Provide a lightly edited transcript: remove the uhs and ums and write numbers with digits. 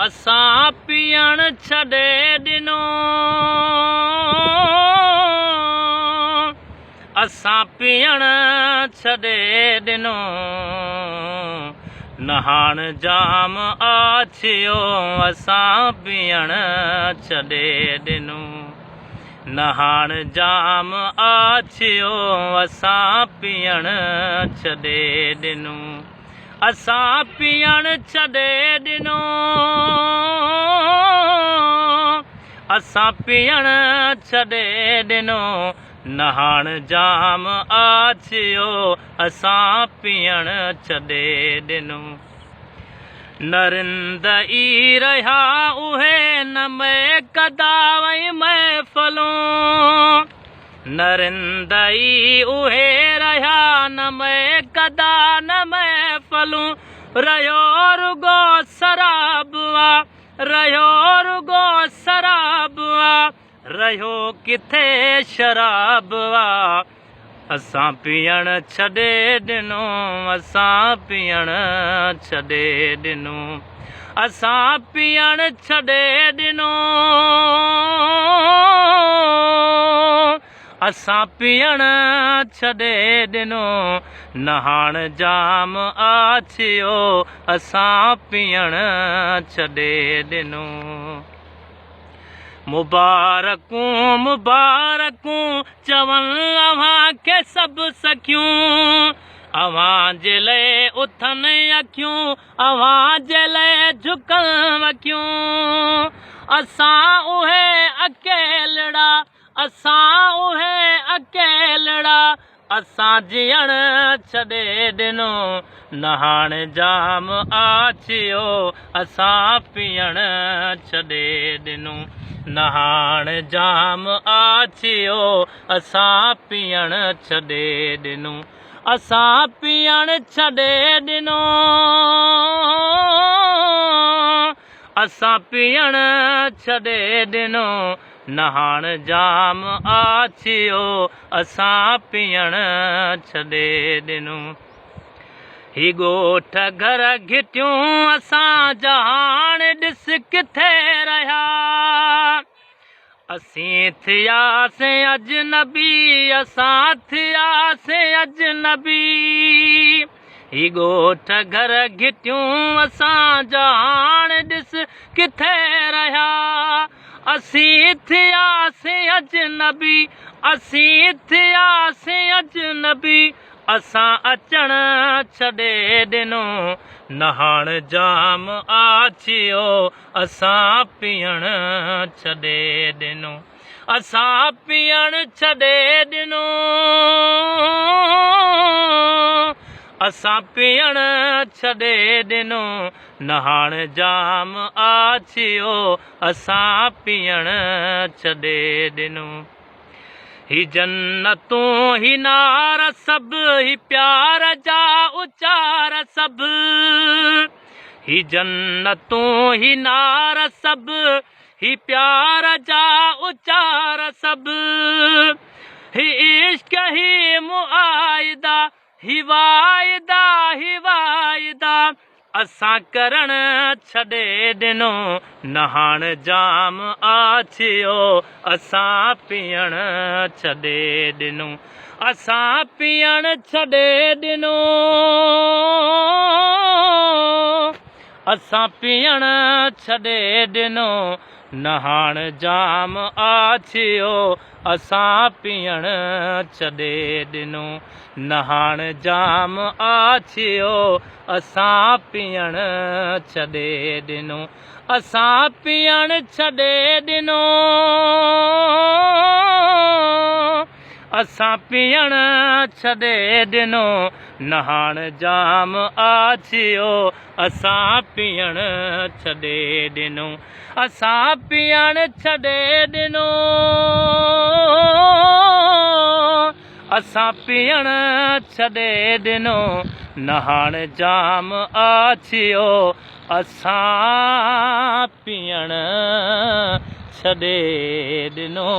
اسان پيئڻ ڇڏي ڏنو. اسان پيئڻ ڇڏي ڏنو. نهاڻ جام آڇيو اسان پيئڻ ڇڏي ڏنو. نهاڻ جام آڇيو اسان پيئڻ ڇڏي ڏنو. اسان پيئڻ ڇڏي ڏنو. اسان پيئڻ ڇڏي ڏنو. نهاڻ جام آڇيو اسان پيئڻ ڇڏي ڏنو. نرند ئي رهيا اهي نه مئڪدا ۽ محفلون. نرند ئي اهي رهيا نه مئڪدا نه محفلون. رهيو رڳو سراب آ، رهيو رڳو سراب آ، رهيو ڪٿي شراب آ. اسان پيئڻ ڇڏي ڏنو، اسان پيئڻ ڇڏي ڏنو، اسان پيئڻ ڇڏي ڏنو. اسان پيئڻ ڇڏي ڏنو، نهاڻ جام آڇيو، اسان پيئڻ ڇڏي ڏنو. مبارڪون مبارڪون چون اوهان کي سڀ سکيون، اوهان جي لئه اٿن اکيون، اوهان جي لئه جهڪن وکيون. اسان اهي اڪيلڙا، اسان اهي اڪيلڙا، اسان جيئڻ ڇڏي ڏنو. نهاڻ جام آڇيو، اسان پيئڻ ڇڏي ڏنو. نهاڻ جام آڇيو، اسان پيئڻ ڇڏي ڏنو. اسان پيئڻ ڇڏي ڏنو. اسان پيئڻ ڇڏي ڏنو. نهاڻ جام آڇيو، اسان پيئڻ ڇڏي ڏنو. هي ڳوٺ گهر گهٽيون اسان جا هاڻ ڏس ڪٿي رهيا. اسين ٿياسين اجنبي، اسان ٿياسين اجنبي. هي ڳوٺ گهر گهٽيون اسان جا هاڻ ڏس ڪٿي رهيا. اسين ٿياسين اجنبي، اسين ٿياسين اجنبي. اسان اچڻ ڇڏي ڏنو. نهاڻ جام آڇيو، اسان پيئڻ ڇڏي ڏنو. اسان پيئڻ ڇڏي ڏنو. اسان پيئڻ ڇڏي ڏنو. نهاڻ جام آڇيو، اسان پيئڻ ڇڏي ڏنو. هي جنتون هي نار سڀ، هي پيار جا اچار سڀ. هي جنتون هي نار سڀ، هي پيار جا اچار سڀ. هي عشق هي معاهدا، هي واعدا هي واعدا. اسان ڪرڻ ڇڏي ڏنو. نهاڻ جام آڇيو، اسان پيئڻ ڇڏي ڏنو. اسان پيئڻ ڇڏي ڏنو. اسان پيئڻ ڇڏي ڏنو. نهاڻ جام آڇيو، اسان پيئڻ ڇڏي ڏنو. نهاڻ جام آڇيو، اسان پيئڻ ڇڏي ڏنو. اسان پيئڻ ڇڏي ڏنو. اسان پيئڻ ڇڏي ڏنو. نهاڻ جام آڇيو، اسان پيئڻ ڇڏي ڏنو. اسان پيئڻ ڇڏي ڏنو. اسان پيئڻ ڇڏي ڏنو. نهاڻ جام آڇيو، اسان پيئڻ ڇڏي ڏنو.